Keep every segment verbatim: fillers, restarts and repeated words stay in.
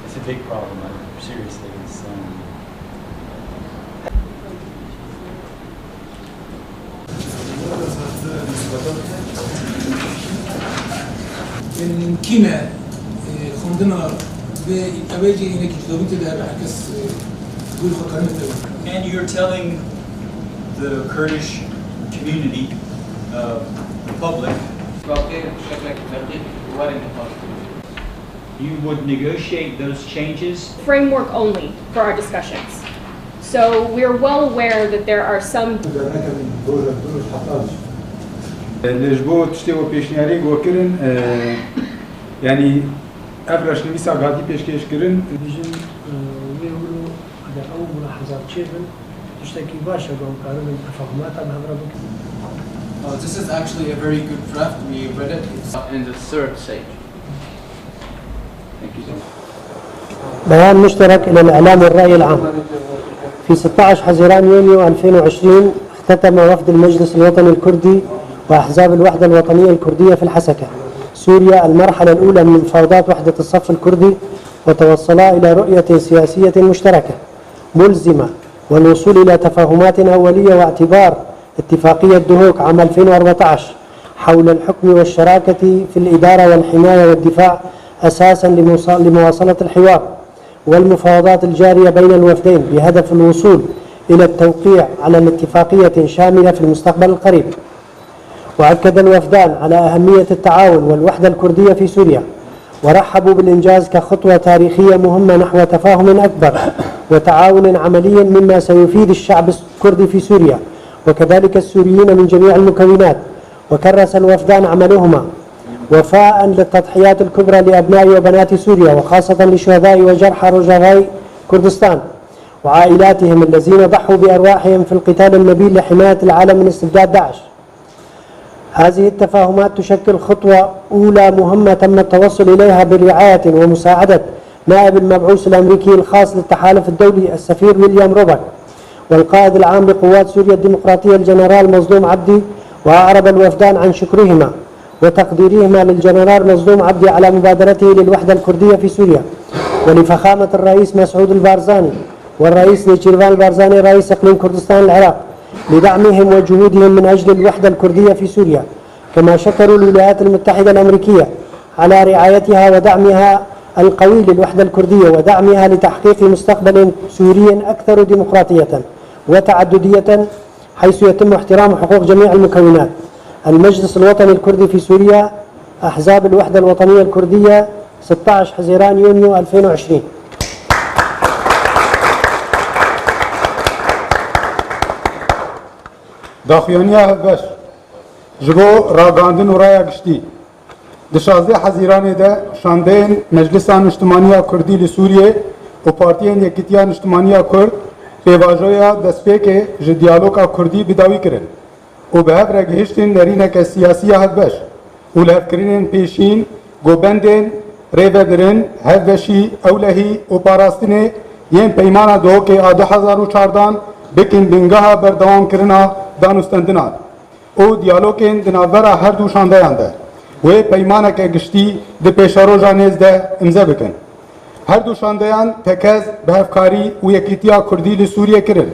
It's a big problem, uh, seriously. It's, um, Kî ne, e, xwendina vê, ev ê jî hinek ji dawî tê de hebe, her kes, e, bûyî xwe karin bide. And you're telling the Kurdish community, uh, the public, You would negotiate those changes? Framework only for our discussions. So we're well aware that there are some Lê ji bo tiştê we pêşniyarî ku kirin, e, yanî ev reşnivîsa ku hatî pêşkêş kirin. Dibêjin, e, wê wilo eger ew mulahezat çêbin, tiştekî baş e ku em karibin tefahumata bi hev re bikin. Uh, this is actually a very good draft. We read it. It's in the third stage. بيان مشترك إلى الإعلام والرأي العام. في ستعش حزيران يونيو ألفين وعشرين، اختتم وفد المجلس الوطني الكردي وأحزاب الوحدة الوطنية الكردية في الحسكة، سوريا، المرحلة الأولى من مفاوضات وحدة الصف الكردي، وتوصلا إلى رؤية سياسية مشتركة ملزمة والوصول إلى تفاهمات أولية واعتبار اتفاقية دهوك عام ألفين وأربعتاش حول الحكم والشراكة في الإدارة والحماية والدفاع أساسا لموص-، لمواصلة الحوار والمفاوضات الجارية بين الوفدين بهدف الوصول إلى التوقيع على الاتفاقية شاملة في المستقبل القريب. وأكد الوفدان على أهمية التعاون والوحدة الكردية في سوريا، ورحبوا بالإنجاز كخطوة تاريخية مهمة نحو تفاهم أكبر وتعاون عملي مما سيفيد الشعب الكردي في سوريا وكذلك السوريين من جميع المكونات. وكرس الوفدان عملهما وفاء للتضحيات الكبرى لأبناء وبنات سوريا وخاصة لشهداء وجرحى روجافاي كردستان وعائلاتهم الذين ضحوا بأرواحهم في القتال النبيل لحماية العالم من استبداد داعش. هذه التفاهمات تشكل خطوة أولى مهمة تم التوصل إليها برعاية ومساعدة نائب المبعوث الأمريكي الخاص للتحالف الدولي السفير ويليام روبرت، والقائد العام لقوات سوريا الديمقراطية الجنرال مظلوم عبدي، وأعرب الوفدان عن شكرهما وتقديرهما للجنرال مظلوم عبدي على مبادرته للوحدة الكردية في سوريا، ولفخامة الرئيس مسعود البارزاني والرئيس نيتشيرفان البارزاني رئيس إقليم كردستان العراق لدعمهم وجهودهم من أجل الوحدة الكردية في سوريا، كما شكروا الولايات المتحدة الأمريكية على رعايتها ودعمها القوي للوحدة الكردية ودعمها لتحقيق مستقبل سوري أكثر ديمقراطية وتعددية، حيث يتم احترام حقوق جميع المكونات. المجلس الوطني الكردي في سوريا، أحزاب الوحدة الوطنية الكردية، ستعش حزيران يونيو ألفين وعشرين. Daxuyaniya hevbeş ji bo ragihandin û raya giştî. Di şazdeh Hezîranê de şandeyên Meclisa Niştimaniya Kurdî li Sûriyê û Partiyên Yekîtiya Niştimaniya Kurd pêvajoya destpêkê ji diyaloga Kurdî bi dawî kirin û bi hev re gihiştin nerîneke siyasî ya hevbeş û lihevkirinên pêşîn ku bendên rêvedirin, hevbeşî, ewlehî û parastinê yên Peymana Dihokê a du hezar û çardan bikin bingeha berdewamkirina danûstendinan û diyalogên di navbera her du şandeyan de wê peymaneke giştî di pêşeroja nêz de îmze bikin. Her du şandeyan tekez bi hevkarî û yekîtiya Kurdî li Sûriyê kirin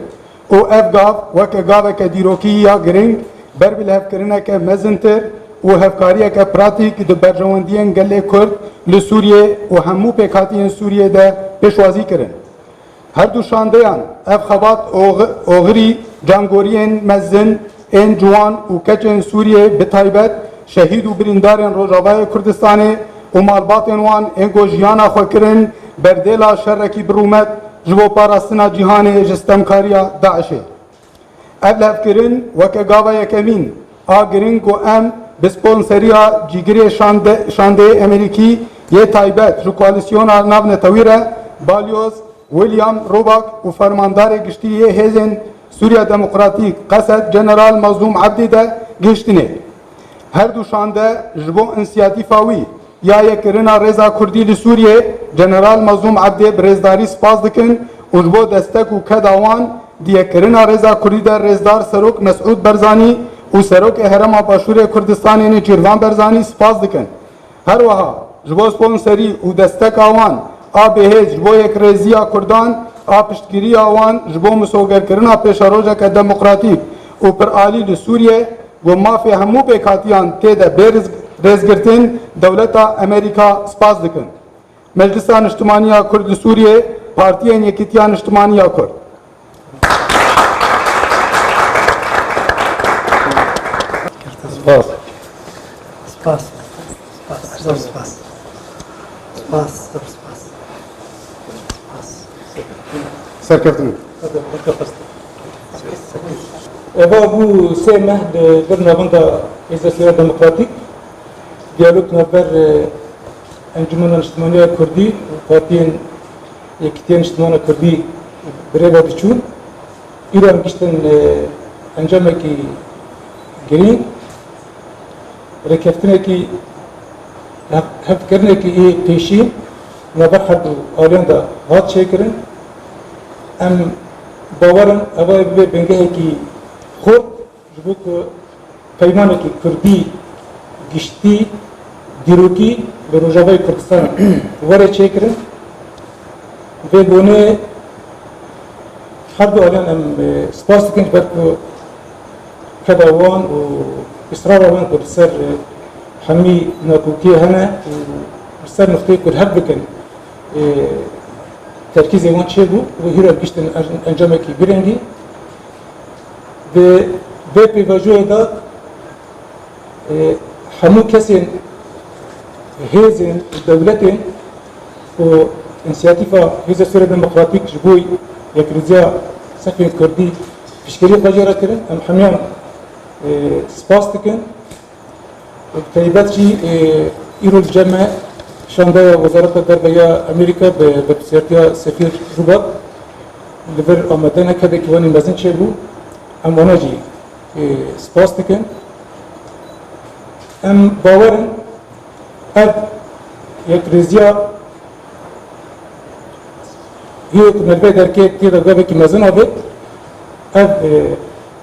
û ev gav weke gaveke dîrokî ya giring ber bi lihevkirineke mezintir û hevkariyeke pratîk di berjewendiyên gelê Kurd li Sûriyê û hemû pêkhatiyên Sûriyê de pêşwazî kirin. Her du şandeyan ev xebat oxi-, oxirî cangoriyên mezin ên ciwan û keçên Sûriyê, bi taybet şehîd û birîndarên Rojavayê Kurdistanê û malbatên wan ên ku jiyana xwe kirin berdêla şerekî bi rûmet ji bo parastina cîhanê ji stemkariya DAIŞê. Ev levkirin weke gava yekemîn a giring ku em bi sponseriya cîgirê şande-, şandeyê Emerîkî yê taybet ji koalîsyona navnetewî re, Balyoz, William Rubak û Fermandarê Giştî yê Hêzên Sûriya Demokratîk, Qesed, General Mazlûm Ebdî de gihiştinê. Her du şande ji bo însiyatîfa wî ya yekirina rêza Kurdî li Sûriyê, General Mazlûm Ebdê bi rêzdarî spas dikin û ji bo destek û keda wan di yekirina rêza Kurdî de rêzdar Serok Mesûd Barzanî û Serokê Herêma Başûrê Kurdistanê Nêçîrvan Barzanî spas dikin. Her wiha ji bo sponserî û desteka wan a bêhêz ji bo yekrêziya Kurdan, a piştgiriya wan ji bo misogerkirina pêşerojeke demokratîk û piralî li Sûriyê, ku mafê hemû pêkhatiyan tê de bê riz-, rêzgirtin, dewleta Amerîka spas dikin. Meclisa Niştimanî ya Kurd li Sûriyê, Partiyên Yekîtiya Niştimanî ya Kurd. Spas. Spas. Spas. Zor spas. Spas. Zor spas. Spas. Serkeftin. Eva bû sê meh li vir navenda Hêza Sûriya Demokratîk, diyalog navber, e, Encûmena Niştimanî ya Kurdî û Partiyên Yekîtiya Niştimana Kurdî bi rê ve diçûn. Îro em giştin, e, encamekî girîng, rêkeftinekî, hev-, hevkirinekî ê pêşî navber her du aliyan de hat çêkirin. Em bawer in eva bibe bingehekî xurt ji bo ku peymanekî kurdî, giştî, dîrokî li Rojavayê Kurdistanê were çêkirin. Vê bonê her du aliyan em, e, spas dikin ji ber ku keda wan û israra wan ku li ser, e, hemî nakokiyê hene û li ser nuqteyê ku li hev bikin, e, terkîzê wan çêbû û hîra giştin en-, encamekî girîngî. Di vê pêvajoyê de, e, hemû kesên, hêzên, dewletên ku însiyatîfa Hêza Sûriya Demokratîk ji bo yekrêziya sefên kurdî piştgirî xwe jê re kirin, em hemiyan, e, spas dikin. Bi taybet jî, e, îro li cem me şandeya Wezareta Derve ya Amerîka bi berpirsiyartiya Sefîr Rubak li vir amade ne, kedekî wanî mezin çêbû. Em wana jî, e, spas dikin. Em bawer in ev yekrêziya hîrê ku me li vê derkê tê de gavekî mezin avêt, ev, e,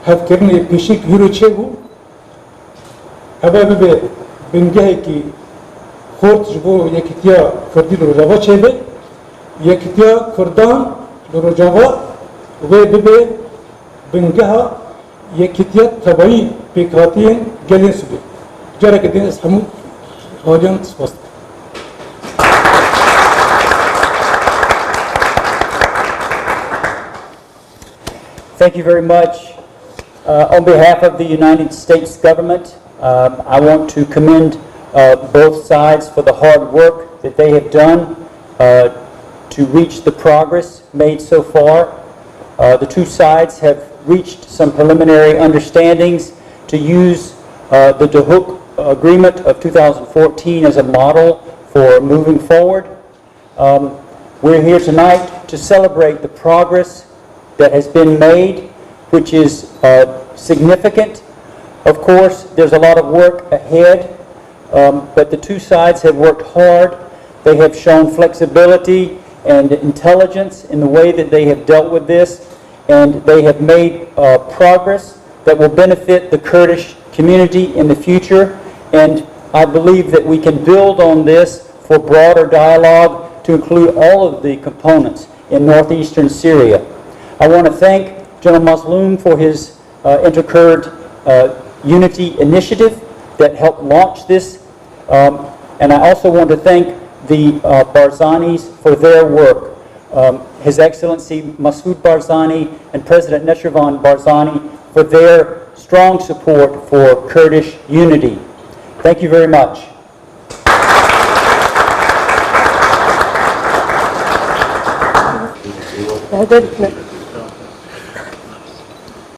hevkirinê pêşî ku hîro çêbû, eve bibe bingehekî xurt ji bo yekîtiya kurdî li Rojava çêbe, yekîtiya kurdan li Rojava wê bibe bingeha yekîtiya tevayî pêkhatiyên gelên Sûriyê. Careke din ez hemû aliyan spas dikim. Thank you very much. Uh, on behalf of the United States government, um, I want to commend uh, both sides for the hard work that they have done uh, to reach the progress made so far. Uh, the two sides have reached some preliminary understandings to use uh, the Dahuk Agreement of two thousand fourteen as a model for moving forward. Um, we're here tonight to celebrate the progress that has been made, which is uh, significant. Of course, there's a lot of work ahead, um, but the two sides have worked hard. They have shown flexibility and intelligence in the way that they have dealt with this, and they have made uh, progress that will benefit the Kurdish community in the future. And I believe that we can build on this for broader dialogue to include all of the components in northeastern Syria. I want to thank General Mazloum for his uh, Interkurd uh, Unity Initiative that helped launch this. Um, and I also want to thank the uh, Barzanis for their work. Um, His Excellency Masoud Barzani and President Nechervan Barzani for their strong support for Kurdish unity. Thank you very much. Hederitme.